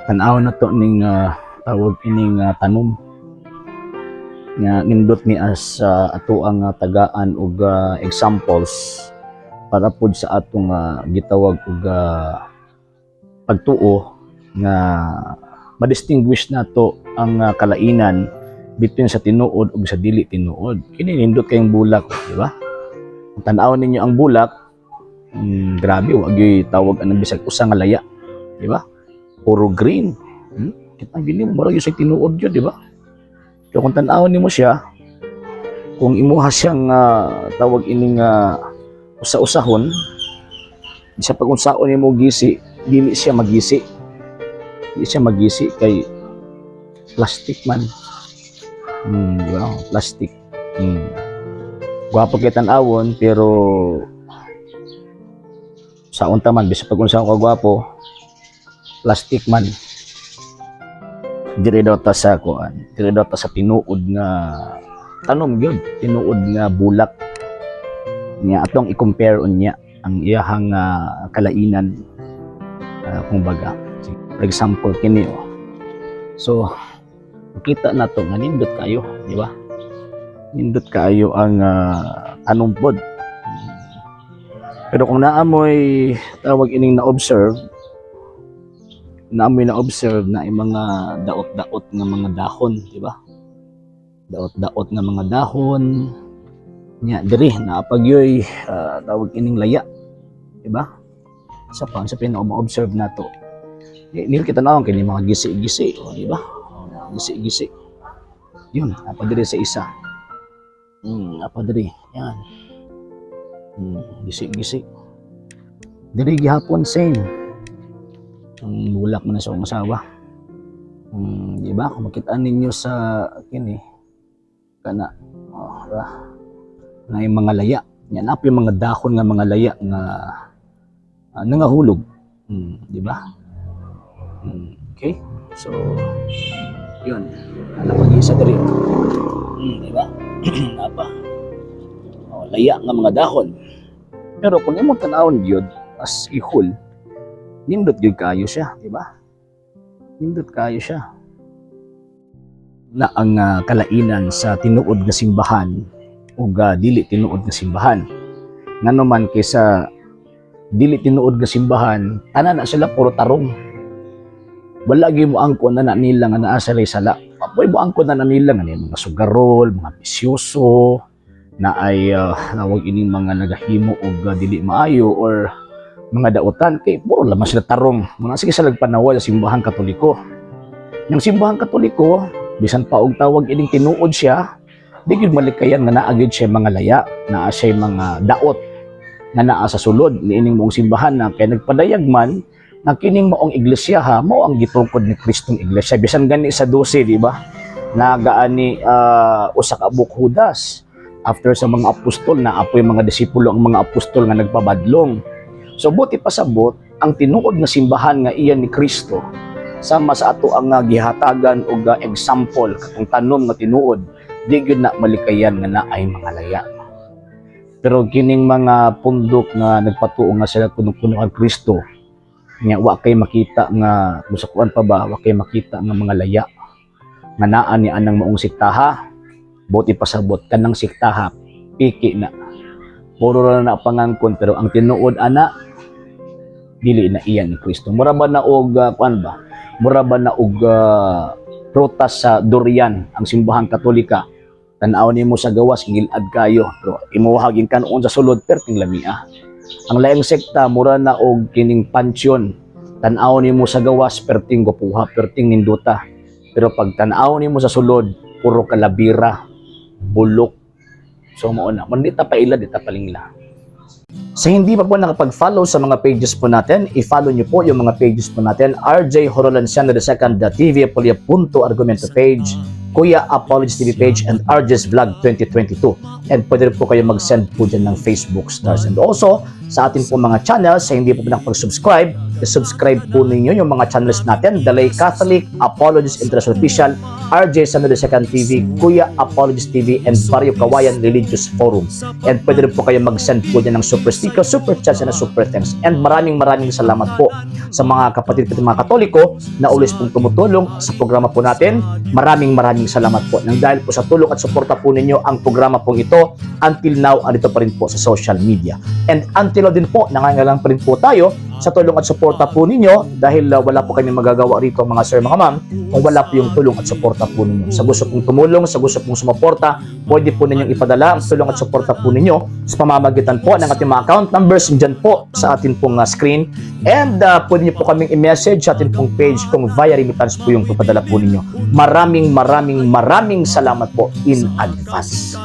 Tan-aw na to ning tawag ining tanom nga nindot ni as ato ang tagaan og examples para pod sa atong gitawag og pagtuo nga ma-distinguish nato ang kalainan between sa tinuod ug sa dili tinuod. Kini nindot kayong bulak, di ba? Kung tan-awon ninyo ang bulak, grabe, wa gyud tawag anang bisag usa nga laya, di ba? Puro green. Kita gini mo murag sa tinuod yun, di ba? Pero kung tan-awon nimo siya, kung imuha siyang tawag ining usa-usahon, sa pag-unsaon nimo gisi, dili siya magisi. Dili siya magisi kay plastic man. Di ba? Plastic. Gwapo kay tan-awon, pero sa unta man bisag pag unsa ka gwapo, plastic man. Diri daw ta sa kuan, diri daw ta sa tinuod nga tanom gyud, tinuod nga bulak nga atong i-compare unya ang iyahang kalainan, kumbaga. For example, kini oh. So makita na to nga nindot kayo, di ba? Nindot kaayo ang tanom pod. Pero kung naamoy tawag ining na-observe, naamoy na-observe na yung mga daot-daot nga mga dahon, di ba? Daot-daot nga mga dahon. Nya diri naapagyoy tawag ining laya, di ba? Sa pa sa pinaka ma-observe nato. Nil kita na kini mga gisi-gisi, oh, di ba? Oh, gisi-gisi. Yun, apa diri sa isa. Apa diri. Yan. Gisi-gisi. Diri gihapon same. Ang bulak mo na sa akong asawa. Di ba? Kung makita ninyo sa kini kana, oh, ra na yung mga laya. Yan apa yung mga dahon nga mga laya nga nangahulog. Di ba? Okay? So, yun. Ano pag-isa diri. Di ba? Apa? Oh, laya nga mga dahon. Pero kung imong tan-awon gyud as a whole, nindot gyud kayo siya, di ba? Nindot kayo siya. Na ang kalainan sa tinuod nga simbahan ug dili tinuod nga simbahan. Ngano man kaysa dili tinuod nga simbahan, tanan na sila puro tarong. Wala gyud mo angkon na na nila nga naa sila sala. Apoy mo angkon na na nila nga ni mga sugarol, mga bisyoso, na ay tawag ining mga nagahimo og dili maayo or mga dautan kay puro laman sila tarong. Muna sige sila nagpanawa sa Simbahang Katoliko. Yang Simbahang Katoliko, bisan pa og tawag ining tinuod siya, di gyud malikayan nga naa gyud siya mga laya, naa siya mga daot nga naa sa sulod niining maong simbahan na kay nagpadayag man nga kining maong iglesia ha mao ang gitukod ni Kristong iglesia, bisan gani sa 12, di ba, nagaani usa ka buok Judas after sa mga apostol na apoy mga disipulo ang mga apostol nga nagpabadlong. So buti pasabot ang tinuod nga simbahan nga iyan ni Kristo, sama sa ato ang gihatagan og example katong tanom nga tinuod, di gyud na malikayan nga naay mga laya. Pero kining mga pundok nga nagpatuo nga sila kuno-kuno ang Kristo nga wa kay makita nga musakuan pa ba, wa kay makita nga mga laya nga naa ni anang maong sektaha. Buti pasabot kanang sektaha piki na, puro ra na pangangkon, pero ang tinuod ana dili na iyan ni Kristo. Mura ba na og kuan ba, mura ba na og prutas sa durian ang Simbahang Katolika? Tan-aw nimo sa gawas, gilad kayo, pero imuha ging kanon sa sulod, perting lamia. Ang laing sekta mura na og kining pansyon. Tan-aw nimo sa gawas, perting gwapuha, perting ninduta, pero pag tan-aw nimo sa sulod, puro kalabira, bulok. So mao na man, di ta paila, di ta palingla. Sa hindi pa po nakapag-follow sa mga pages po natin, i-follow niyo po yung mga pages po natin: RJ Horolanciano II, TV Apolia Punto Argumento page, Kuya Apologies TV page, and RJ's Vlog 2022. And pwede rin po kayo mag-send po dyan ng Facebook stars. And also, Sa atin po mga channels, sa hindi po nakapag-subscribe, subscribe po ninyo yung mga channels natin: Dalay Catholic, Apologist International Official, RJ Samuel Second TV, Kuya Apologist TV, and Barrio Kawayan Religious Forum. And pwede rin po kayo mag-send po dyan ng super sticker, super chat, and super thanks. And maraming maraming salamat po sa mga kapatid ko, mga Katoliko na always pong tumutulong sa programa po natin. Maraming maraming salamat po. Nang dahil po sa tulong at suporta po ninyo, ang programa pong ito until now andito pa rin po sa social media. And until now din po, nangangailangan pa rin po tayo sa tulong at suporta po ninyo dahil wala po kami magagawa rito, mga sir, mga ma'am, kung wala po yung tulong at suporta po ninyo. Sa gusto pong tumulong, sa gusto pong sumuporta, pwede po ninyong ipadala ang tulong at suporta po ninyo sa pamamagitan po ng ating mga account numbers dyan po sa atin pong screen. And pwede niyo po kaming i-message sa atin pong page kung via remittance po yung papadala po ninyo. Maraming maraming maraming salamat po in advance.